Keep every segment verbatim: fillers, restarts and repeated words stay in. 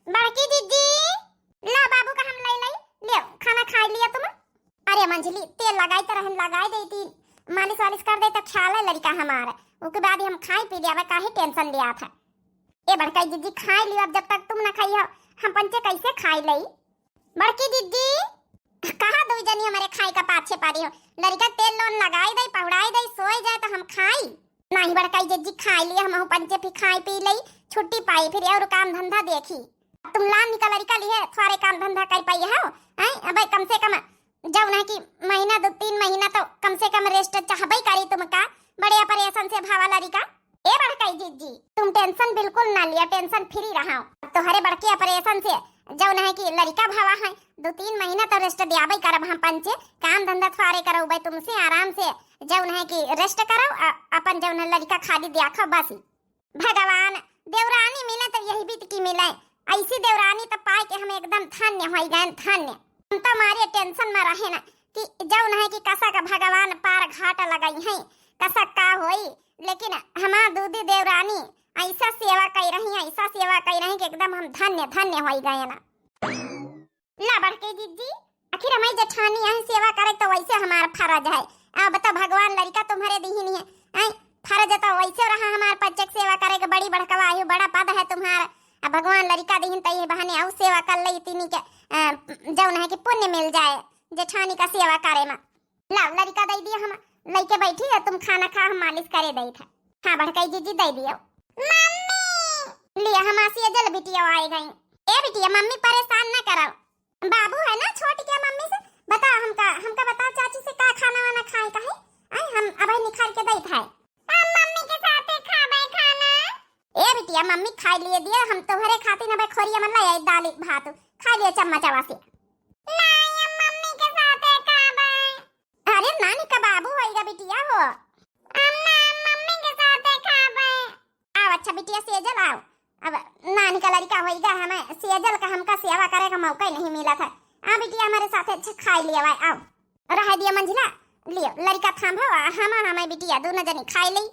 बड़की जिज्जी, ला बाबू का हम लइ लई, ले खाना खाइ लिया तुम। अरे मंझली, तेल लगाई त रहन, लगाई देती, मालिश वालिश कर दे त ख्याल है लड़िका हमार, ओके बाद ही हम खाइ पी लिया, काहे टेंशन लिया था। ए बड़की जिज्जी, खाइ लियो, अब जब तक तुम ना खाई हो, हम पंचे कैसे खाइ लई? बड़की जिज्जी, कहाँ दुइ जनी हमरे खाइ का पाछे पड़ी हो? लड़िका तेल लोन लगाई दे, पहुड़ाई दे, सोए जाए त हम खाई। नाही बड़की जिज्जी, खाइ लिया, हमहू पंचे फिर खाइ पी लई, छुट्टी पाई, फिर और काम धंधा देखी। तुम लान निका लड़िका लिहे, थोरे काम धंधा कर पाई हो, हैं? अबे कम से कम जौन है कि महीना, दो तीन महीना तो कम से कम rest चाहबे करी तुमका, बड़े operation से भावा लड़िका। ए बड़की जिज्जी, तुम tension बिल्कुल ना लिया, tension free रहा। तोहरे बड़के operation से जौन है कि लड़िका भावा है, दो तीन महीना तो rest दियाबे करब हम पंचे, काम धंधा थोरे करौबे तुमसे आराम से, जौन है कि rest करो, अ-, अपन जौन है लड़िका खाली दिया खाओ बस। भगवान, देवरानी मिले तो यही बीत की मिले। ऐसी देवरानी तो पाए के हम एकदम धन्य होई गए, धन्य। हम तो मारे tension में रहे ना कि जौन है कि कसा का भगवान पार घाट लगाई है, कसा का होई, लेकिन हमार दूधी देवरानी ऐसा सेवा कई रही, ऐसा सेवा कई रही कि एकदम हम धन्य धन्य होई गए ना। ला बड़की जिज्जी, आखिर हमारी जेठानी यहीं सेवा करे तो वैसे हमार फर्ज है। अब तो भगवान लड़िका तुम्हरे दिहिन है, हैं? फर्ज तो वैसे रहा हमार पंचे क सेवा करे के, बड़ी बड़कवा आयु, बड़ा पद है तुम्हार। अब भगवान लड़िका दिहिन तो ये बहाने अउ सेवा कर ले इतनी के, अ, जौन है कि पुण्य मिल जाए जेठानी का सेवा करे में। लाओ लड़िका दे दिया हम, लइके बैठी है, तुम खाना खा, हम मालिश करे देत है। हाँ बड़की जिज्जी दे दियो। मम्मी! लिया हमार सेजल बिटिया आए गई। ए बिटिया, मम्मी परेशान ना करो, बाबू है ना छोट के मम्मी से, बताओ हमका, हमका बताओ चाची से का खाना वाना खाए का है? आई हम अबे निखार के देत है। हम मम्मी के साथे खाबे खाना। ए बिटिया, मम्मी खाइ लिए दिए, हम तोहरे खातिर अबे खोरिया में ले आई दाली भात, खाइ लिए चम्मचवा से। नहीं, हम मम्मी के साथे खाबे। अरे नानी का बाबू होइगा बिटिया हो। अम्मा, हम मम्मी के साथे खाबे। आओ अच्छा बिटिया सेजल आओ, अब नानी का लड़िका होइगा, हमें सेजल का हमका सेवा करे का मौका ही नहीं मिला था। आ बिटिया हमारे साथे अच्छा खाइ लिया भाई, आओ। रह दिया मंझिला, लियो लड़िका थाम हो, हम हमें बिटिया दोनों जनी खाइ ली।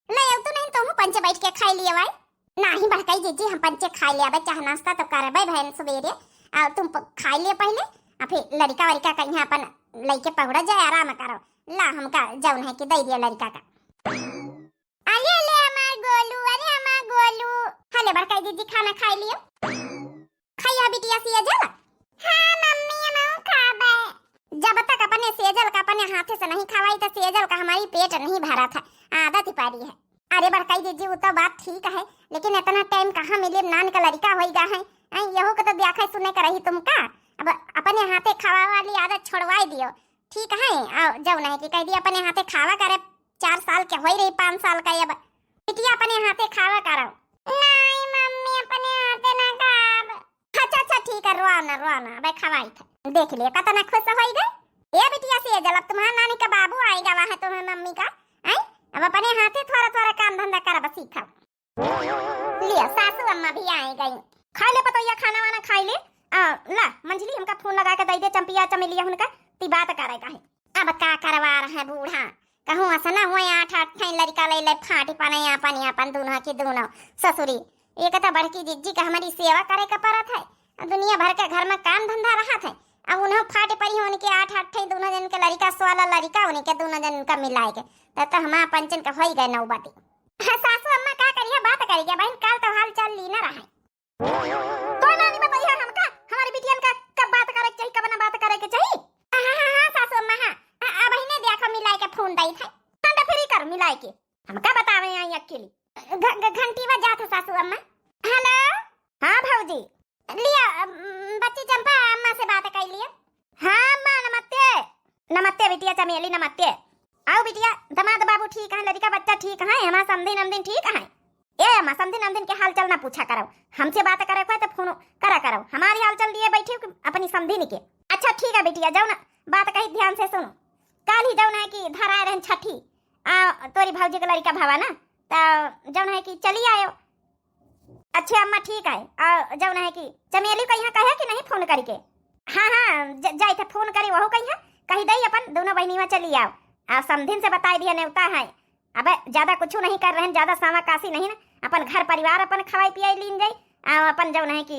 ले आओ तू नहीं तो हूँ पंचे बैठ के खाइ लिया भाई। नाही बड़की जिज्जी, हम पंचे खाइ लिया भाई, चाह नाश्ता तो करबे भैन सवेरे। आओ तुम प-, खाइ लिया पहले, आ फिर लड़िका वड़िका कहीं अपन लइके पहुड़ा जाए, आराम करो। ला हमका जौन है कि दे दिया लड़िका का। अरे, अरे, हमार गोलू, अरे, हमार गोलू। हले, बड़की जिज्जी, खाना खाइ लियो। खइया बिटिया सेजल? हाँ, मम्मी, हमहू खाबे। जब तक अपने सेजल का अपने हाथे से नहीं खवाई, तो सेजल का हमारी पेट नहीं भरा था, आदत ही पड़ी है। अरे, बड़की जिज्जी, वो तो बात ठीक है, लेकिन इतना time कहाँ मिले, नान का लड़िका होइगा है। हैं, यहू के तो देखा सुने का रही तुमका। अब अपने हाथे खवा वाली आदत छोड़वाई दियो। ठीक है, आओ, जौन है कि कह दिया अपने हाथे खावा करे, चार साल के होई रही, पाँच साल का अब। बिटिया अपने हाथे खावा करो। नहीं मम्मी, अपने हाथे ना खाब। अच्छा, अच्छा, ठीक है, रोआ ना, रोआ ना, अबे खवाई थे। देख लिए, कतना खुश होई गए। ए बिटिया सेजल, अब तुम्हार नानी का बाबू आएगा, वहाँ तुम्हें मम्मी का, हैं? अब अपने हाथे थोड़ा, थोड़ा काम धंधा करब सीखा। लिया, सासू अम्मा भी आए गई। खाइ ले पतोहिया, खाना वाना खाइ ले। आ, ला, मंझली हमका फोन लगा के दे दे, चंपिया चमेलिया हुनका, ती बात करे का है। अब का करवा रहे बूढ़ा, कहूँ असना हुए आठ आठ ठे लड़िका ले ले फाटी पने आपन आपन दूनों की दूनों। ससुरी, एक तो बड़की जिज्जी का हमारी सेवा करे का परत है, आ दुनिया भर के घर में काम धंधा रहत है, अब उन्हें फाटी पड़ी होने के आठ आठ ठे दूनों जन के लड़िका, सोलह लड़िका उन्हीं के दूनों जन का मिलाए के, तब तो हमारा पंचन का होई गए नौबती। हाँ, सासू अम्मा का करिया, बात करिया बहन, काल तो हाल चाल ली ना रहे। तो नानी बताई है हमका, हमारी बिटियन का कब बात करे के चाहिए, कब ना बात करे के चाहिए। हाँ, हाँ, हाँ, सासू अम्मा, हाँ। आ, आ बहिने देखो मिलाए के फोन दई थे। हम तो फ्री कर मिलाए के। हमका बतावे आई अकेली। घ-, घ-, घंटी बजा था सासू अम्मा। हेलो। हाँ भौजी। लिया, अम, बच्ची चंपा अम्मा से बात कर लिया। हाँ अम्मा, नमस्ते। नमस्ते बिटिया चमेली, नमस्ते। आओ बिटिया, दमाद बाबू ठीक है, लड़िका बच्चा ठीक है, हमार समधी नमदिन ठीक है? ए अम्मा, समधी नमदिन के हाल चाल ना पूछा करो, हमसे बात करे को है तो फोन करा करो, हमारी हाल चाल लिए बैठी हो कि अपनी समधिन के। अच्छा ठीक है बिटिया, जाओ ना, बात कही ध्यान से सुनो। काल ही जाओ ना कि धराए रहन छठी, आ, तोरी भौजी के लड़िका भवा ना, तो जाओ ना कि चली आयो। अच्छे अम्मा ठीक है। आ जौन है कि चमेली कहिया कहे कि नहीं फोन करी के? हाँ, हाँ, ज-, जाई थे फोन करी, वहू कहिया कही दई अपन दोनों बहिनी में चली आओ। आ समधिन से बताई दिया नेवता है। अबे ज्यादा कुछ नहीं कर रहे हैं, ज्यादा सावा काशी नहीं ना, अपन घर परिवार अपन खवाई पियाई लीन जाई। आ अपन जौन है कि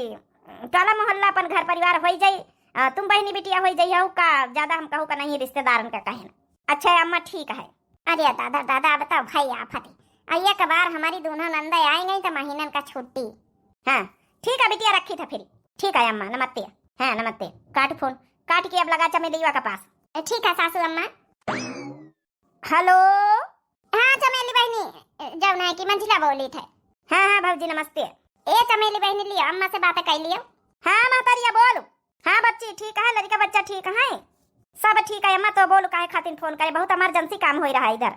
टोला मोहल्ला अपन घर परिवार होई जाई, अ, तुम बहिनी बिटिया होई जाई हो का, ज्यादा हम कहू का नहीं रिश्तेदारन का कहे ना। अच्छा अम्मा ठीक है। अरे दादा दादा, अब तो भाई आफत है। आ एक बार हमारी दोनों नंदा आई गई तो महीनन का छुट्टी। हाँ ठीक है बिटिया, रखी था फिर। ठीक है अम्मा नमस्ते। हाँ नमस्ते। काट फोन, काट के अब लगा चमेलिया के पास। ए, ठीक है सासू अम्मा। हेलो। हाँ चमेली बहिनी, जौन है कि मंझिला बोली थे। हाँ हाँ भौजी नमस्ते। ए चमेली बहिनी लियो, अम्मा से बात कर लियो। हाँ महतरिया बोलू। हाँ बच्ची ठीक है, लड़का बच्चा ठीक है, सब ठीक है अम्मा। तो बोलू काहे खातिर फोन करे, बहुत इमरजेंसी काम होई रहा इधर।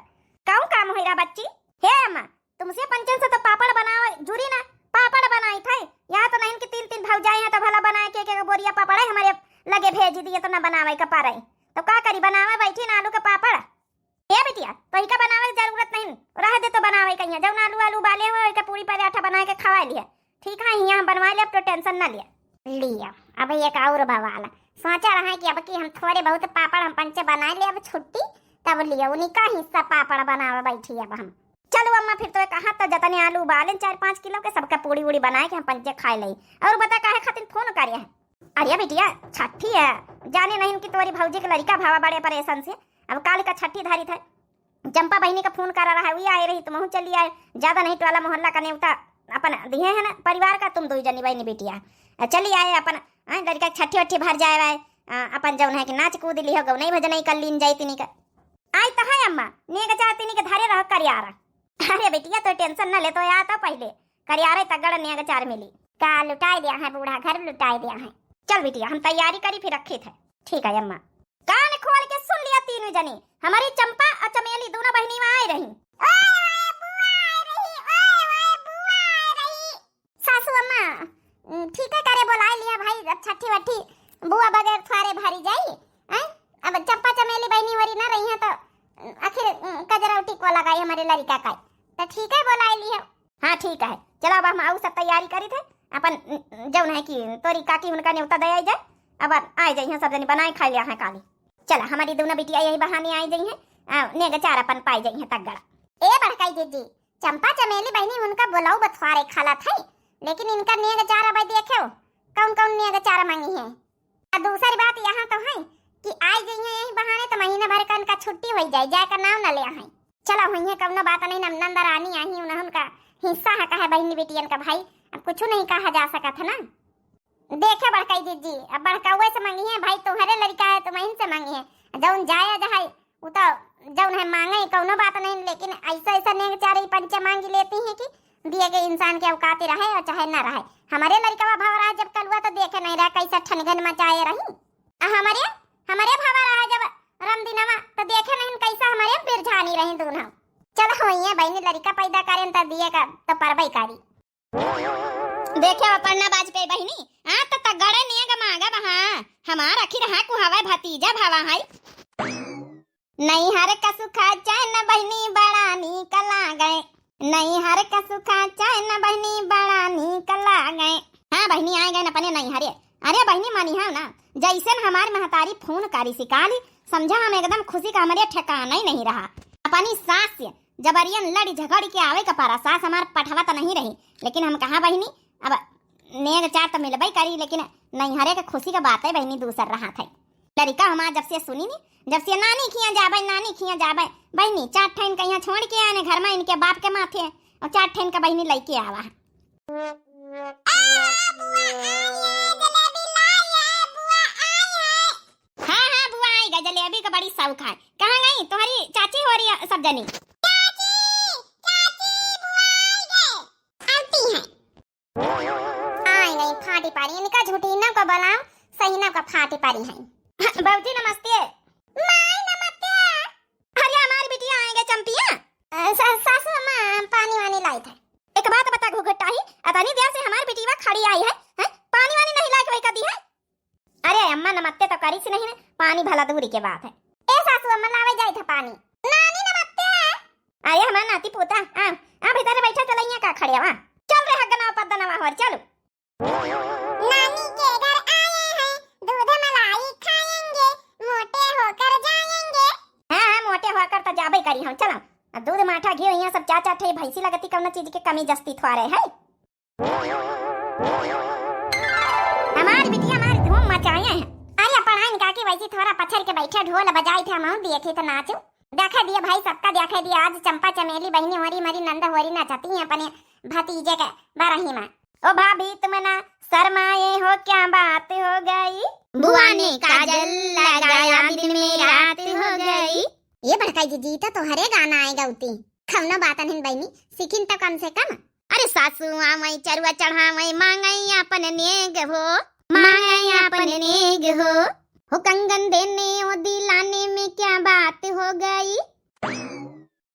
कौन काम होई रहा बच्ची? हे अम्मा, तुमसे पंचन से तो पापड़ बनावे जुरी ना, पापड़ बनाई थे। यहाँ तो नहीं कि तीन तीन भौजाई हैं तो भला बनाए के एक एक बोरिया पापड़ है हमारे लगे भेज दिए तो ना बनावे का पारे। तो का करी, बनावे बैठी ना आलू के पापड़। ए बिटिया, तोहिका बनावे के जरूरत नहीं, रह दे तो बनावे कहिया। जौन आलू आलू उबाले हो, ओके पूरी पराठा बना के खवा लिया। ठीक है, हियाँ हम बनवा ले, अब तो टेंशन ना लिया। लिया, अब एक और बवाल। सोचा रहा है कि अब की हम थोड़े बहुत पापड़ हम पंचे बना ले, अब छुट्टी, तब लिया उन्हीं का हिस्सा पापड़ बनावे बैठी अब हम। चलो अम्मा, फिर तो कहा तो जतने आलू उबाले चार पाँच किलो के, सबका पूड़ी उड़ी बनाए के हम पंचे खाए ले। और बता काहे खातिर फोन करे है? अरे बिटिया, छठी है, जाने नहीं कि तोरी भौजी के लड़का भावा बड़े परेशान से, अब काल का छठी धारी था। चंपा बहिनी का फोन करा रहा है, वही आए रही, तुमहू चली आए। ज्यादा नहीं टोला मोहल्ला का नेवता अपन दिए है ना परिवार का, तुम दो जनी बहिनी बिटिया। आ, चली आए अपन, आ, लड़का के छठी वट्ठी भर जाए वाए, आ, अपन जौन है कि नाच कूद लिहो, गौनई भजनई कर लीन जाई तिनी का। आई तो है अम्मा, नेग चार तिनी के धरे रह करियारा। अरे बिटिया तो टेंशन न ले, तो या तो पहले करियारे तगड़ नेग चार मिली। का लुटाए दिया है बूढ़ा, घर लुटाए दिया है। चल बिटिया हम तैयारी करी फिर रखी थे। ठीक है अम्मा। कान खोल के सुन लिया तीनों जनी, हमारी चंपा और चमेली दोनों बहिनी वहाँ आई रही। ओए, ओए, बुआ आई रही, ओए, ओए, बुआ आई रही। सासू अम्मा, उम, ठीक है करे बोलाए लिया भाई, अब छठी वट्ठी बुआ बगैर थ्वारे भरी जाई, हैं? अब चंपा चमेली बहिनी वरी ना रही हैं तो, उम, आखिर, उम, कजरौटी को लगाई हमारे लड़का का, तो ठीक है बोलाए लिया। हाँ ठीक है, चलो अब हम आऊ सब तैयारी करी थे, अपन, उम, जौन है कि तोरी काकी उनका न्योता दे आई जाए, अब आ जाइए सब जनी बनाए खाए लिया है काली। चला हमारी दोनों बिटिया यही बहाने आई जाई हैं, आ, नेग चार अपन पाई जाई हैं तगड़ा। ए बड़काई दीदी, चंपा चमेली बहिनी उनका बोलाऊ बथवारे खाला थे, लेकिन इनका नेग चार अब देखे हो कौन कौन नेग चार मांगी है। आ दूसरी बात यहाँ तो है कि आई जाई हैं यही बहाने तो महीना भर का इनका छुट्टी हो जाए, जाए का नाम न ले हैं। चला हुई है कौनो बात नहीं, नम-, नंदरानी आई उन्हें उनका हिस्सा है कहे बहिनी बिटियन का भाई, अब कुछ नहीं कहा जा सकत है ना। देखे बड़काई दीदी, अब बड़काउए से मांगी है भाई, तुम्हारे लड़का है, तुम इनसे मांगी है। जौन जायज है, उ तो जौन है मांगे, कौनो बात नहीं, लेकिन ऐसा, ऐसा नेग चार ई पंचे मांगी लेती हैं कि दिए के इंसान के औकात रहे और चाहे ना रहे। हमारे लड़का भाव रहा जब कलुआ तो देखे नहीं रहा, कैसा ठनगन मचाए रही। आ हमारे, हमारे भाव रहा जब रमदिनवा तो देखे नहीं कैसा हमारे बिरझानी रही दोनों। चलो होइए बहनी, लड़का पैदा करें तो दिए का तो परबई करी। देखे हो पढ़ना बाज पे बहिनी, आ त तगड़े नेग मांगा बहा, हमार आखिर हाँ कुहावा भतीजा भावा है। नैहर का सुखा चैन बहिनी बड़ा नीक लागे, नैहर का सुखा चैन बहिनी बड़ा नीक लागे। हाँ बहिनी आए गए अपने नैहरे। अरे बहिनी मानी हो ना, जैसन हमार महतारी फोन करी सिकाली, समझा हम एकदम खुशी का हमरे ठिकाना ही नहीं रहा। अपनी सास से जबरियन लड़ी झगड़ के आवे के परा, सास हमार पठवा त नहीं रही, लेकिन हम कहा बहिनी, अब नेग चार त मिलबे करी, लेकिन नैहरे के खुशी के बात है बहिनी, दूसर रहा थे। लड़का हमार जब से सुनी नी, जब से नानी खिया जाबे, नानी खिया जाबे, बहिनी चार ठैन कहिया छोड़ के आने घर में इनके बाप के माथे, और चार ठैन का बहिनी लेके आवा। आ, बुआ, आ, ये जलेबी लाई है, बुआ, आ, ये। हाँ, हाँ, बुआ आई गई, जलेबी का बड़ी शौक है। कहाँ गई तुम्हारी चाची हो रही है सब जनी? चाची, चाची, बुआ आई गई। आती है। आई गई फाटी पारी, इनका झूठी ना को बोलाओ, सही ना का फाटी पारी है। हाँ, बाबूजी नमस्ते। माई नमस्ते। अरे हमारी बिटिया आई गई चंपिया। अ, सा-, सासू अम्मा पानी वानी लाई थे। एक बात बता घुघटाही, अतनी देर से हमारी बिटिया खड़ी आई है, हैं? पानी वानी नहीं लाई के वही कर दी है। अरे अम्मा नमस्ते तो करी सी नहीं ने, पानी भला दूरी के बात है। ए सासू अम्मा लावे जाई था पानी। नानी नमस्ते। अरे हमार नाती पोता, आ, आ भीतर बैठा चलैया का खड़े वा। चल रे हगना पद्दनवा होर चलू। नानी के घर आए हैं, दूध मलाई खाएंगे, मोटे होकर जाएंगे। हाँ, हाँ, मोटे होकर तो जाबे करी हम, चलो। आ दूध माठा घी यहाँ सब चार चार ठे भैंसी लगती, कौनो चीज के कमी जस्ती थोड़े है। हमार बिटिया मार धूम मचाए हैं। अरे पढ़ाई निका के वैसी थोड़ा पछर के बैठे, ढोल बजाई थे, हमहू देखे थे नाचू। देखे दिए भाई, सबका देखे दिए, आज चंपा चमेली बहिनी होरी, मरी नंद होरी नाचती हैं अपने भतीजे के बरही में। ओ भाभी तुम ना शर्माए हो, क्या बात हो गई? बुआ ने काजल लगाया, दिन में रात हो गई। ये बड़काई जीजी, ई तो तोहरे गाना आए गौती। कौनो बात नहीं बहिनी, सीखिन तो कम से कम। अरे सासू आवै चरुआ चढ़ावै, मांगै आपन नेग हो, मांगै आपन नेग हो। हो कंगन देने ओ दिलाने में क्या बात हो गई?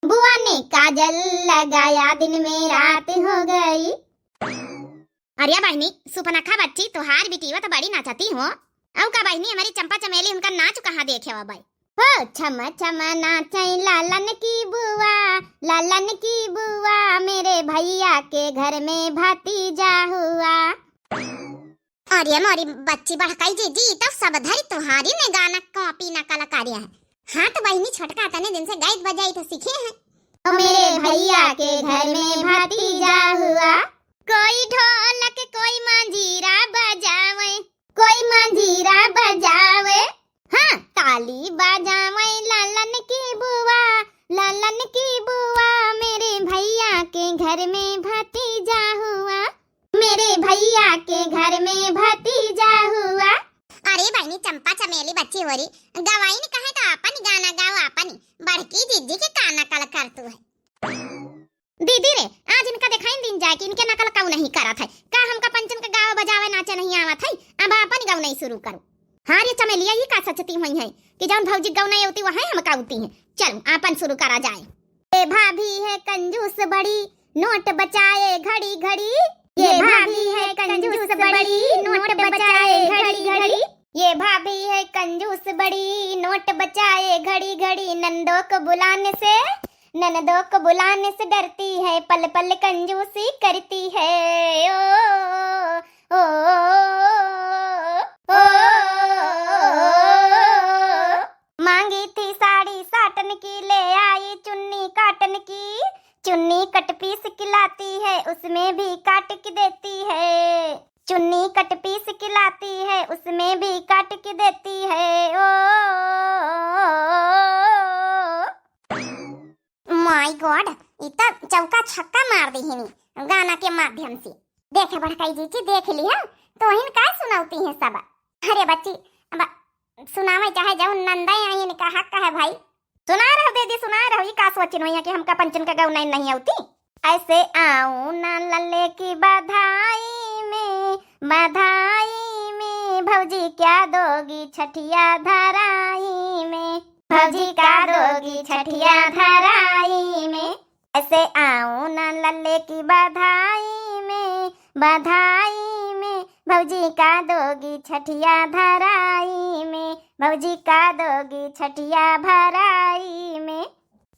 बुआ ने काजल लगाया, दिन में रात हो गई। अरे बहिनी, सुपनखा बच्ची, तोहार बिटिया तो बड़ी नाचती हो। अउ का बहिनी, हमारी चंपा चमेली उनका नाच कहाँ देखे हो भाई? हो छम छम नाचै लालन की बुआ, लालन की बुआ, मेरे भैया के घर में भतीजा हुआ। अरे मोरी बच्ची बड़काई जीजी, ई तो सब धरी तुम्हारी ने गाना कॉपी नकल करिया है। हाँ तो बहिनी, छोटका तने दिन से गाइत बजाइत सीखे हैं। ओ मेरे भैया के घर में भतीजा हुआ। कोई ढोलक कोई मांजीरा बजावै, कोई मांजीरा बजावै। हाँ, ताली बजावै लालन की बुआ, लालन की बुआ, मेरे भैया के घर में भतीजा हुआ, मेरे भैया के घर में भतीजा हुआ। अरे बहिनी चंपा चमेली बच्ची होरी, गवाइन कहे तो आपन गाना गाओ, आपन बड़की जीजी के का नकल करतू है। दीदी रे, आज इनका देखाइन दिन जाए कि इनके नकल कउ नहीं करत है। का हमका पंचन का गावे बजावे नाचे नहीं आवत है? अब आपन गवनई शुरू करो। हाँ रे चमेलिया, ई का सोचती हुई है कि जौन भौजी गवनई अउती वहै हमका अउती है। चलो आपन शुरू करा जाए। ये भाभी है कंजूस बड़ी, नोट बचाए घड़ी घड़ी। ये भाभी है कंजूस बड़ी, नोट बचाए घड़ी घड़ी। ये भाभी है कंजूस बड़ी, नोट बचाए घड़ी घड़ी। नंदों को बुलाने से, ननदों को बुलाने से डरती है, पल पल कंजूसी करती है। ओ, ओ, ओ, ओ, ओ। मांगी थी साड़ी साटन की, ले आई चुन्नी काटन की। चुन्नी कट पीस की लाती है, उसमें भी काट के देती है। चुन्नी कट पीस की लाती है, उसमें भी काट के देती है। ओ, ओ, ओ, ओ, ओ। My God, ई त चौका छक्का मार दिहिनी गाना के माध्यम से। देखे बड़काई जीजी, देख लिहा, तोहिन का सुनौती हैं सब। अरे बच्ची, अब सुनावे चाहे जौन नंदई आइन का हक है भाई। सुना रहो दीदी, सुना रहो, ई का सोचिन होइया कि हमका पंचन का गौनई नहीं अउती। ऐसे आऊं ना लल्ले की बधाई में, बधाई में, भौजी क्या दोगी छठिया धराई में, भौजी क्या दोगी छठिया धराई में। ऐसे आऊं ना लल्ले की बधाई में, बधाई में, भौजी का दोगी छठिया धराई में, भौजी का दोगी छठिया भराई में।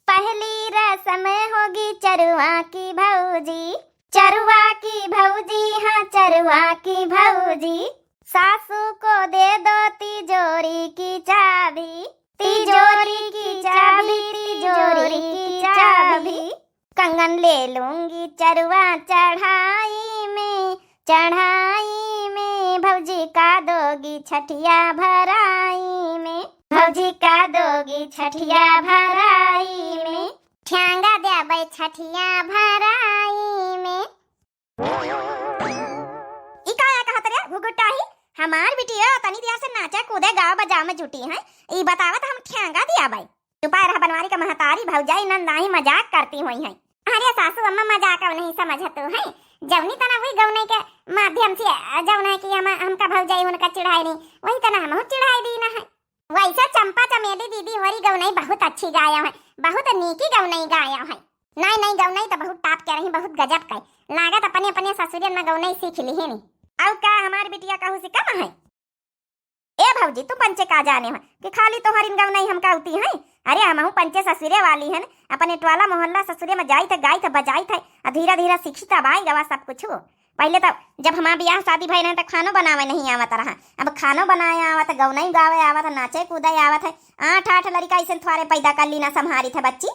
पहली रस्म होगी चरुआ की भौजी, चरुआ की भौजी, हाँ चरुआ की भौजी। सासू को दे दो तिजोरी की चाबी, तिजोरी की चाबी, तिजोरी की चाबी। कंगन ले लूंगी चरुआ चढ़ाई में, चढ़ाई में, भौजी का दोगी छठिया भराई में, भौजी का दोगी छठिया भराई में। ठ्यांगा देबै छठिया भराई में। ई का या कहत रे घुघुटाही? हमार बिटिया तनी देर से नाचे कूदे गाँव बजाव में जुटी है, ई बतावत हम ठ्यांगा दियाबै। चुपाए रहा बनवारी का महतारी, भौजाई नंदाही मजाक करती हुई हैं। अरे सासू अम्मा मजाक अब नहीं समझत है, जौनी तना वही गौनई के माध्यम से, अ, जौन है कि हम, हमका भौजाई उनका चिढ़ाई नहीं, वही तना हमहू चिढ़ाई दीना है। वैसे चंपा चमेली दीदी होरी गौनई बहुत अच्छी गाया है, बहुत नीकी गौनई गाया है। नहीं नहीं, गौनई तो बहुत top के रही, बहुत गजब के। लागत अपने अपने ससुरे में गौनई सीख लिहिनी। अउ का हमार बिटिया कहू से कम है? ए भौजी, तू पंचे का जाने हो कि खाली तोहरिन गौनई हमका अउती है? अरे हमहू पंचे ससुरे वाली हन, अपने टोला मोहल्ला ससुरे में जाइत है, गाइत है, बजाइत है, आ धीरे धीरे सीखी तब आई गवा सब कुछ। पहले तो जब हमार बियाह शादी भय रहे तो खानो बनावे नहीं आवत रहा, अब खानो बनाए आवत, गौनई गावे आवत, नाचे कूदे आवत है। आठ आठ लड़का ऐसे थोड़े पैदा कर लीना संभारी थे बच्ची।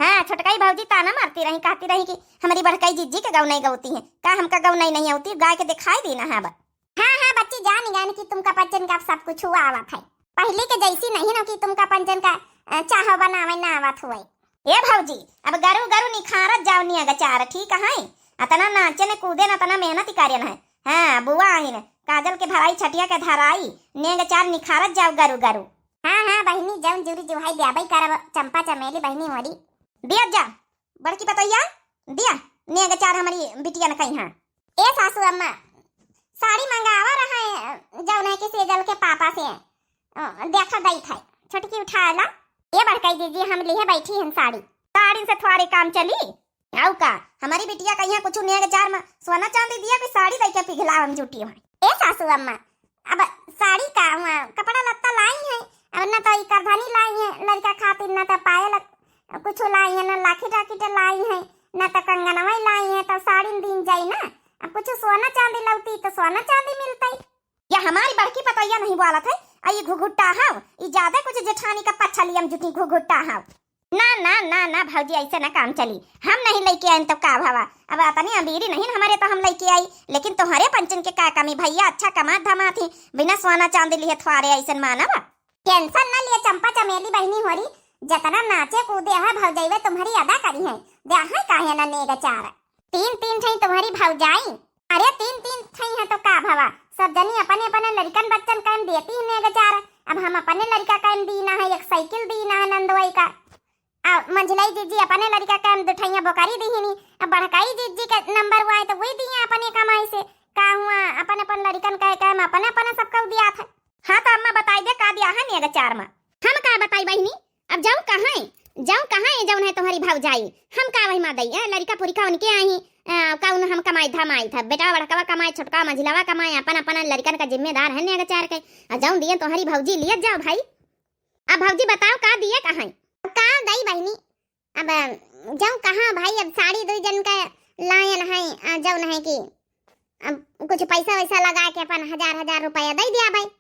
हाँ, छोटकाई भौजी ताना मारती रही, कहती रही कि हमारी बड़काई जीजी के गौनई गौती है, का हमका गौनई नहीं अउती, गाय के दिखाई दीना है अब। हाँ हाँ बच्ची, जान गए कि तुमका पंचन का अब सब कुछ हुआ आवत है। पहले के जैसी नहीं ना कि तुमका पंचन का, अ, चाह बनावे ना आवत हुए। ए भौजी, अब गरु गरु निखारत जाओ नेगचार, ठीक है? अतना नाचेन कूदेन, अतना मेहनत करेन है। हाँ, बुआ आइन, काजल के भराई, छटिया के धराई, नेगचार निखारत जाओ गरु गरु। हाँ, हाँ, बहिनी, जौन जुरी जुहाई द्याबै करब, चंपा चमेली बहिनी मोरी। दिया जा, बड़की पतोहिया, दिया, नेगचार हमरी बिटिया न कहीं। हाँ। ए सासू अम्मा, साड़ी मंगावा रहा है, जौन है कि सेजल के पापा से, अ, देखा गई था, छोटकी उठा ला। ए बड़कई दीदी, हम लिए बैठी हन साड़ी। साड़ी से थोड़े काम चली? आउ का, हमारी बिटिया कहिया कुछ नेगचार में सोना चांदी दिया कि साड़ी दई के पिघलावन जुटी हुई। ए सासू अम्मा, अब साड़ी का हुआ, कपड़ा लत्ता लाई है, अब न तो ई करधनी लाई है लड़का खातिर, न तो पायल कुछ लाई है, न लाखी डाकिट लाई है, न तो कंगनवा लाई है, तो साड़ी दीन जाई ना। अब कुछ सोना चांदी लौती तो सोना चांदी मिलतई। या हमारी बड़की पतोहिया नहीं बोलत है, आ ये घुघुट्टा हाव, ई ज्यादा कुछ जेठानी का पछलियम जुटी घुघुट्टा हाव। ना, ना, ना, ना भौजी, ऐसे ना काम चली। हम नहीं लेके आइन तो का भवा, अब अतनी अमीरी नहीं हमारे तो हम लेके आई, लेकिन तुम्हारे पंचन के का कमी भैया, अच्छा कमात धमात ही, बिना सोना चांदी लिए थ्वारे ऐसन मानव। Tension ना लिए चंपा चमेली बहिनी होरी, जतना नाचे कूदे है भौजैवे तुम्हारी अदा करी है, द्या है काहे ना नेगचार। तीन तीन ठई तुम्हारी भौजाई, अरे तीन तीन ठई है तो का भवा, सब जनी अपने अपने लड़कन बच्चन कन देती ही नेगचार। अब हम अपने लड़का कन दीना है एक साइकिल दीना है नंदोई का, आ मंझलाई जीजी अपने लड़का कन दुठैया बोकरी दीहिनी, अब बड़काई जीजी के नंबर हुआ है तो वही दिए अपने कमाई से। का हुआ, अपन अपन लड़कन कह कह में अपने अपने सबका दिया था। हाँ तो अम्मा बताई दे का दिया है नेगचार में। हम का बताई बहिनी, अब जाऊँ कहाँ है, जाऊँ कहाँ है जौन है तुम्हारी भौजाई, हम का वही माँ दई है, लड़का पुरिका उनके आई, आ, का उन हम कमाई धमाई था, बेटा बड़कवा कमाई, छोटका मझिलवा कमाई, अपन अपन लड़कन का जिम्मेदार है नेगचार के। आ जौन दिए तुम्हारी भौजी लियत जाओ भाई। अब भौजी बताओ का दिए कहाँ है? का दई बहिनी, अब जाऊँ कहाँ भाई, अब साड़ी दुई जन का लायन है, आ, जौन है कि अब कुछ पैसा वैसा लगा के अपन हजार हजार रुपया दे दिया भाई।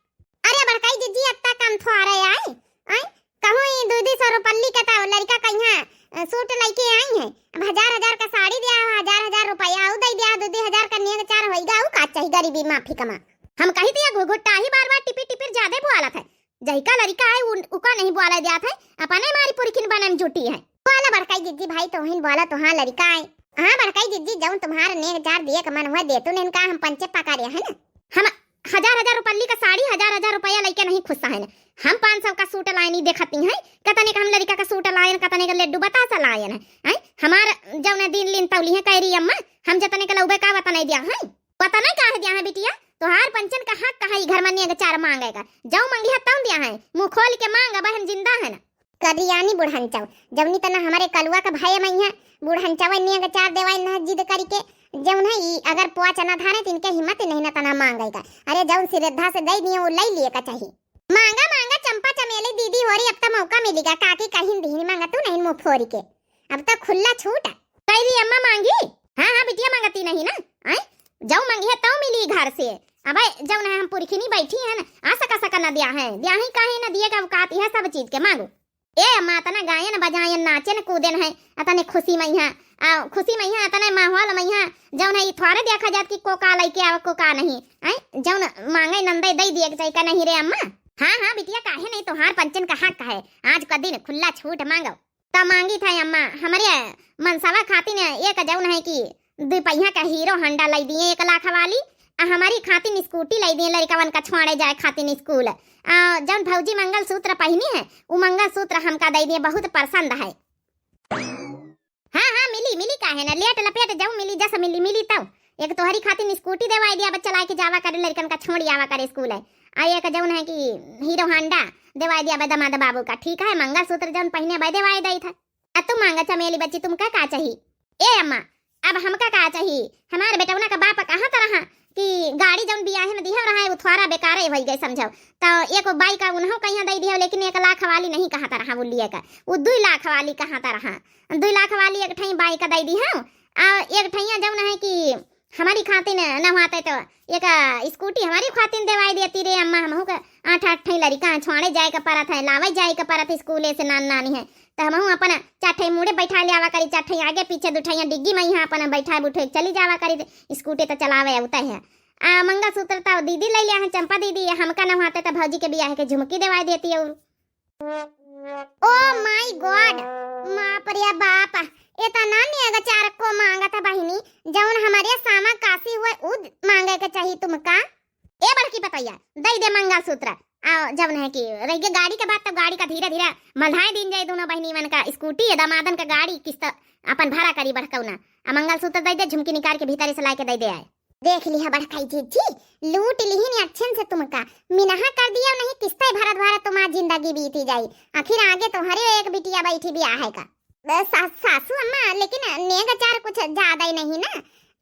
अरे बड़काई जीजी, अत्ता कम थोड़े आई, आई कहूँ ई दू दू सौ रुपल्ली के तो लड़का कहिया, अ, सूट लेके आई है, अब हजार हजार का साड़ी दिया, हजार हजार रुपया आऊ दे दिया, दू दू हजार का नेगचार होइगा, आऊ का चाही गरीबी माफी कमा। हम कही दिया घुघुट्टा ही बार बार टिपिर टिपिर ज्यादा बोलत है, जहिका लड़िका है, उन-, उका नहीं बोला जात है, अपने मारी पुरखिन बनन जुटी है। बोला बड़काई जिज्जी भाई, तोहिन बोला, तोहार लड़िका है। हाँ बड़काई जिज्जी, जौन तुम्हार नेग जार दिए के मन हुआ, दे तू नेन का, हम पंचे पका रहे हैं ना। हम हजार हजार रुपल्ली का साड़ी, हजार हजार रुपया लइके नहीं खुश है ना। हम पाँच सौ का सूट लाइनी देखती हैं, कतने का हम लड़िका का सूट लायन, कतने का लड्डू बतासा लायन है, हैं? हमार जौन दिन लिन तौली है, कह रही अम्मा, हम जतने का लौबे का वतने दिया है। पता नहीं काहे दिया है बिटिया, तोहार पंचन का हक कहाँ ई घर में नेग चार मांगे का? जौ मंगिहा तौ दिया है, मुँह खोल के मांग, अब हम जिंदा है ना। करियानी बुढ़नचौ, जौनी तना हमरे कलुआ का भय मइहा, बुढ़नचौ नेग चार देवाई ना जिद करिके, जौन है ई अगर पोआ चना धारे त इनके हिम्मत नहीं ना तना मांगे का। अरे जौन श्रद्धा से दे दिए वो ले लिए का चाही। मांगा मांगा चंपा चमेली दीदी होरी, अब तो मौका मिलिगा, काकी कहिन दीहिन मांगा तू नहीं मुँह फोरी के। अब तो खुल्ला छूट। कह रही अम्मा मांगी? हाँ, हाँ, बिटिया मांगती नहीं ना। आय, जौ मांगी है तौ मिली घर से। अब जौन है हम पुरखिनी बैठी है ना, आ सका सका न दिया है, दिया ही काहे न दिए का औकात है सब चीज के मांगो। ए अम्मा, अतना गायन बजायन नाचेन कूदेन है, अतने खुशी मइहा, आ, खुशी मइहा, अतने माहौल मइहा, जौन है ई थोड़े देखा जात कि को का लइके आवे, को का नहीं। आय, जौन मांगे नंदे दे दिए के चाही का नहीं रे अम्मा? हाँ, हाँ, बिटिया, काहे नहीं, तोहार पंचन का हक है, आज का दिन खुल्ला छूट मांगो। त मांगी था अम्मा, हमरे मनसवा खातिन एक जौन है कि दुपहिया का हीरो होंडा लाई दिए एक लाख वाली, आ हमारी खातिन स्कूटी लाई दिए लड़िकवन का छोड़े जाए खातिन स्कूल। आ जौन भौजी मंगलसूत्र पहिनी है, उ मंगलसूत्र हमका दे दिए, बहुत पसंद है। हाँ, हाँ, मिली, मिली काहे ना, लेट लपेट जौन मिली, जस मिली, मिली तौ। एक तोहरी खातिन स्कूटी देवाई दिया, बच्चा लाए के जावा करे, लड़िकन का छोड़ी आवा करे स्कूल है। आ एक जौन है कि हीरो होंडा देवाई दिया बा दमाद बाबू का, ठीक है, मंगलसूत्र जौन पहिने बा देवाई दई था। आ तू मांगा चमेली बच्ची, तुमका का चाही? ए अम्मा, अब हमका का चाही? हमार बेटौना का बाप कहत रहा कि गाड़ी जौन बियाहे में दिहल रहा है, उ थोड़ा बेकारे होइ गए, समझौ। त एक बाइक उन्हों कहिया दे दिहौ, लेकिन एक लाख वाली नहीं कहत रहा, उ लिए का, उ दुई लाख वाली कहत रहा। दुई लाख वाली एक ठई बाइक दे दिहौ, आ एक ठैया जौन है कि हमारी खातिन न हुआते तो एक स्कूटी हमारी खातिन देवाई देती रे अम्मा, हमहू के आठ आठ ठई लड़िका छोड़े जाए के परत है, लावे जाए के परत है स्कूले से, नान नानी है। त हमहू अपन चार ठई मुड़े बैठा ले आवा करी, चार ठई आगे पीछे, दू ठई डिग्गी में यहाँ अपन बैठा बुठे चली जावा करी, स्कूटी त चलावे आवते है। आ मंगलसूत्र तो दीदी लइ लिया है, चंपा दीदी, हमका न होते तो भौजी के बियाह के झुमकी देवाई देती और। Oh my God, बाप रे बाप, इतना नेगचार को मांगत है बहिनी, जौन हमरे सामा काशी हुए उ मांगे के चाही तुमका। ए बड़की पतोहिया, दइ दे मंगलसूत्र। आ जौन है कि रहि गे गाड़ी के बात, तब गाड़ी का धीरे धीरे मल्हाए दिन जाए दोनों बहिनी मन का, स्कूटी है दामादन का गाड़ी किस्त अपन भरा करी बड़कौना। आ मंगलसूत्र दइ दे, झुमकी निकाल के भीतर से लाके दइ दे आए। देख लिहा बड़काई जीजी, लूट लिहिन अच्छन से तुमका, मिनहा कर दिया नहीं, किस्ते भरत भरत तुम्हार जिंदगी बीती जाई। आखिर आगे तुम्हारे एक बिटिया बैठी बियाहे का। बस सा-, सासू अम्मा, लेकिन नेगचार कुछ ज्यादा ही नहीं ना।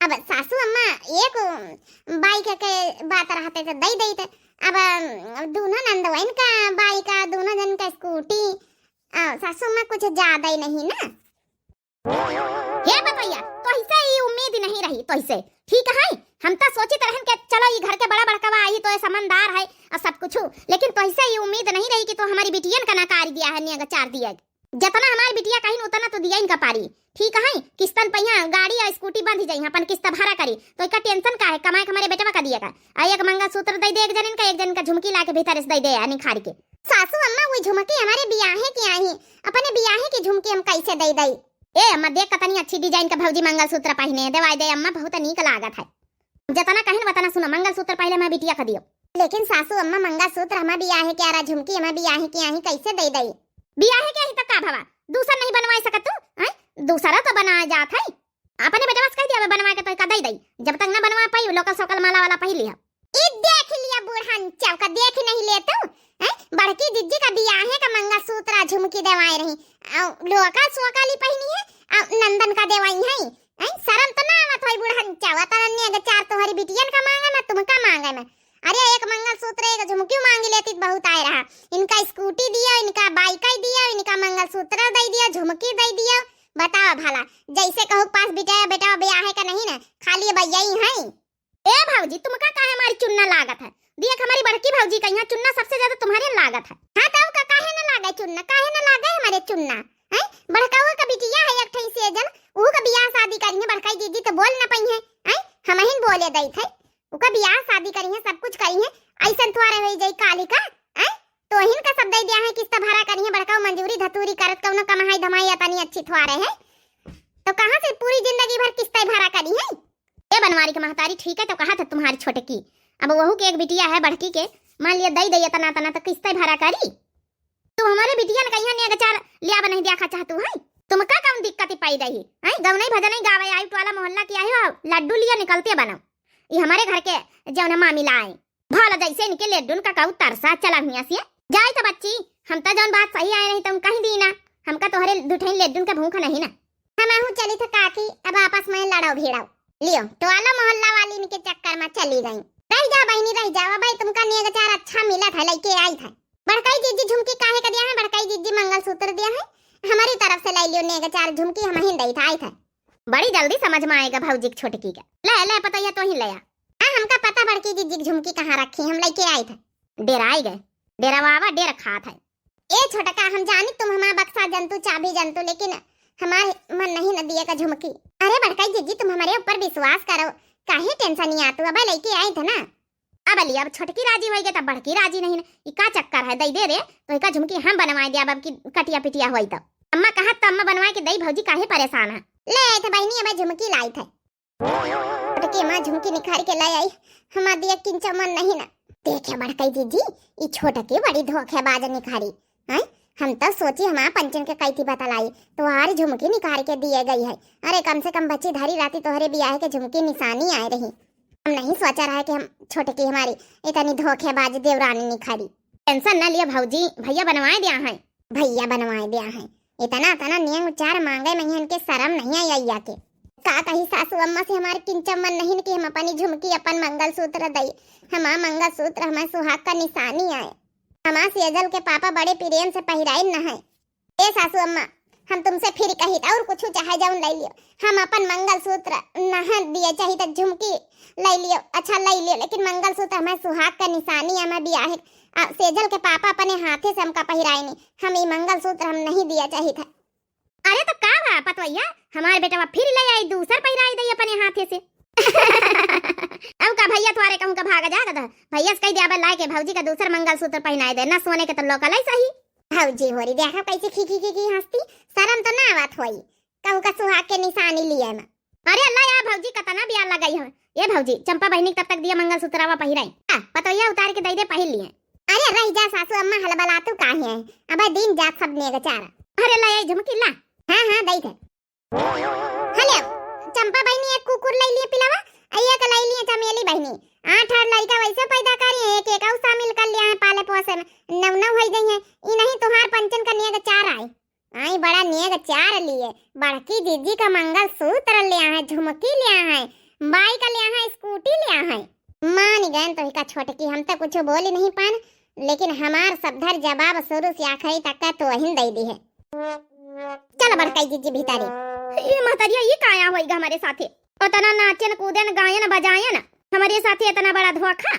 अब सासू अम्मा एक बाइक के बात रहते तो दइ देते, अब दोनों नंदवइन का बाइक, दोनों जन का स्कूटी, आ, सासू अम्मा कुछ ज्यादा ही नहीं ना। हे बतैया, तोहिसे ई उम्मीद नहीं रही, तोहिसे। ठीक है, हम तो सोचित रहन कि चलो ई घर के बड़ा बड़कवा आई तो ये समझदार है और सब कुछ, लेकिन तोहिसे ई उम्मीद नहीं रही कि तू हमारी बिटियन का नकारी दिया है, नेगचार दिया। जितना हमारी बिटिया कहिन उतना तो दिया इनका पारी। ठीक है, किस्तन पहिया गाड़ी या स्कूटी बंध जाई, अपन किस्त भरा करी, तो इका टेंशन का है, कमाए के हमारे बेटवा का दिया का। आ एक मंगलसूत्र दइ दे एक जनिन का, एक जनिन का झुमकी लाके भीतर से दइ दे आ निखार के। सासू अम्मा, वो झुमकी हमारे बियाहे की आई, अपने बियाहे की झुमकी हम कैसे दइ दई? ए अम्मा, देख कतनी अच्छी डिजाइन का भौजी मंगलसूत्र पहिने, देवाई दे अम्मा, बहुत नीक लागत है। जतना कहिन वतना सुनो, मंगलसूत्र पहिले हमार बिटिया का दियो। लेकिन सासू अम्मा, मंगलसूत्र हमार बियाहे के आरा, झुमकी हमार बियाहे के आही, कैसे दइ दई? बियाहे के आही त का भवा, दूसर नहीं बनवाए सकत तू? हैं? दूसरा तो बनाए जात है। अपने बेटवा से कह दिया, अब बनवा के तो का दइ दई, जब तक ना बनवा पाई, लोकल सोकल माला वाला पहिर लिया। ई देख लिया बुढ़न चौका, देख नहीं ले तू, हैं? बड़की जिज्जी का बियाहे का मंगलसूत्र आ झुमकी देवाए रही, आ लोकल सोकल ही पहिनी है, आ नंदन का देवाई है, हैं? शर्म तो ना आवत होई बुढ़न चौका, तना नेगचार तोहरी बिटियन का मांगे में, तुमका मांगे में। अरे एक मंगलसूत्र एक झुमकी मांगी लेती तो बहुत आए रहा, इनका स्कूटी दियो, इनका बाइक दियो, इनका मंगलसूत्र दइ दियो, झुमकी दइ दियो, बतावा भला, जैसे कहू पास बिटिया बेटवा बियाहे का नहीं ना, खाली बइया ही है। ए भौजी, तुमका काहे हमारी चुन्ना लागत है? देख हमारी बड़की भौजी का यहाँ चुन्ना सबसे ज्यादा तुम्हारे लागत है। हाँ, तो का काहे न लागे चुन्ना, काहे न लागे हमारे चुन्ना? हैं? बड़काऊ का बिटिया है एक ठई सेजल, ऊ का बियाह शादी करी है, बड़काई दीदी तो बोल न पई है, हैं? हम ही बोले दई थे, उका बियाह शादी करी है, सब कुछ करी है, ऐसन थोड़े होई जाई काली का, हैं? तो हिन का सब दे दिया है, किस्त भरा करी है, बड़काऊ मंजूरी धतूरी करत कौनो कमाई धमाई अतनी अच्छी थोड़े है, तो कहाँ से पूरी जिंदगी भर किस्त भरा करी है? ए बनवारी के महतारी, ठीक है तो कहा था तुम्हारी छोटकी, अब वहू के एक बिटिया है बड़की के, मान लिया दई दई इतना तना तो किस्ते भरा करी। तू हमारे बिटिया ने कहिया नेगचार लिया नहीं दिया खा चाहतू है? तुमका कौन दिक्कत पाई रही है? गौनई भजनई गावे आई टोला मोहल्ला की आई हो, लड्डू लिया निकलते बनाओ। ये हमारे घर के जौन मामिला आए, भला जैसे इनके लेड्डुन का कहू तरसा चला हुआ से। जाई तो बच्ची, हम तो जौन बात सही आए नहीं तो कहीं दीना, हमका तोहरे दुठैन लेड्डुन के भूख नहीं ना। हम आहू चली थे काकी, अब आपस में लड़ाओ भिड़ाओ। लियो, टोला मोहल्ला वाली इनके चक्कर में चली गई। रह जा बहिनी, रह जा, भाई तुमका नेगचार अच्छा मिला था, लइके आई था। बड़काई जिज्जी झुमकी काहे का दिया है, बड़काई जिज्जी मंगलसूत्र दिया है, हमारी तरफ से ले लियो नेगचार झुमकी, हम ही दई था, आई था। बड़ी जल्दी समझ में आएगा भौजी के छोटकी के। ले, ले पतैया तो ही ले आ। हाँ, हमका पता बड़की जिज्जी के झुमकी कहाँ रखी, हम लइके आई था। डेराई गए, डेरावा डेर खात है। ए छोटका, हम जानी तुम हमार बक्सा जंतु, चाबी जंतु, लेकिन हमार मन नहीं न दिए का झुमकी। अरे बड़काई जिज्जी, तुम हमारे ऊपर विश्वास करो, काहे टेंशन नहीं आतू, अब लइके आई थे ना। अब लिया, अब छोटकी राजी होई गई तब बड़की राजी नहीं ना। ई का चक्कर है, दई दे रे, तो इका झुमकी हम बनवाए दिया, अब की कटिया पिटिया होई तब। अम्मा कहत तो अम्मा बनवाए के दई, भौजी काहे परेशान है? ले आई थे बहिनी, अब झुमकी लाई थे। छोटकी माँ झुमकी निखार के ले आई, हमार दिया किंचा मन नहीं ना। देखे बड़काई जिज्जी, ई छोटकी बड़ी धोखेबाज निखारी। हैं? हम तो सोची हमार पंचन के कैती बतलाई, तो आर झुमकी निखार के दिए गई है। अरे कम से कम बच्ची धरी रहती तोहरे बियाह के झुमकी निशानी आए रही। हम नहीं सोचा रहा कि हम छोटकी हमारी इतनी धोखेबाज देवरानी निखारी। टेंशन न लिया भौजी, भैया बनवाए दिया है। भैया बनवाए दिया है। इतना, इतना नियम उच्चार मांगे में इनके शर्म नहीं आई अइया के। का कही सासू अम्मा से हमारे किंचा मन नहीं कि हम अपनी झुमकी, अपन मंगलसूत्र दई। हमार मंगलसूत्र हमार सुहाग का निशानी आए। हमार सेजल के पापा बड़े प्रेम से पहिराइन न है। ए सासू अम्मा, हम तुमसे फिर कही और कुछ चाहे जौन ले लियो, हम अपन मंगलसूत्र न दिए, चाहे तो झुमकी ले लियो, अच्छा ले लियो, लेकिन मंगलसूत्र हमार सुहाग का निशानी, हमार बियाहे, आ, सेजल के पापा अपने हाथे से हमका पहिराइनी, हम ई मंगलसूत्र हम नहीं दिया चाहित है। अरे तो का भा पतवैया, हमार बेटवा फिर ले आई, दूसर पहिराई दई अपने हाथे से। अब का भैया तोहरे यस कही दे, अब लाए के भौजी का दूसर मंगलसूत्र पहिनाए दे, ना सोने के तो लोकल है सही। भौजी होरी देखा कैसे खी खी खी खी हंसती, शर्म तो ना आवत होई, कहू का सुहाग के निशानी लिए में। अरे अल्लाह यार भौजी, कतना बियाह लगाई हो। ये भौजी, चंपा बहिनी के तब तक दिया मंगलसूत्रवा पहिराई। आ, पतोहिया उतार के दे दे, पहिर लिए। अरे रह जा सासू अम्मा, हलबलातू काहे है? अबे दिन जात सब नेग चारा। अरे ला, ये झुमकी ला। हाँ, हाँ, दई थे। हले, चंपा बहिनी एक कुकुर लई लिए पिलावा, आ एक लई लिए चमेली बहिनी। आठ आठ लइका वैसे पैदा करी, एक एक और शामिल कर लिया है पाले पोसे में, नौ नौ होई गई है। ई नहीं तुहार पंचन का नेग चार आए। आई बड़ा नेग चार लिए, बड़की जीजी का मंगलसूत्र लिया है, झुमकी लिया है, बाइक लिया है, स्कूटी लिया है। मान गए तो का छोटकी, हम तो कुछ बोली नहीं पान, लेकिन हमार सब धर जवाब शुरू से आखिरी तक का तो वहीं दे दी है। चल बड़काई जीजी भीतरी। ये महतरिया, ये काया होइगा हमारे साथे? उतना नाचन, कूदन, गायन, बजायन, हमारे साथे इतना बड़ा धोखा।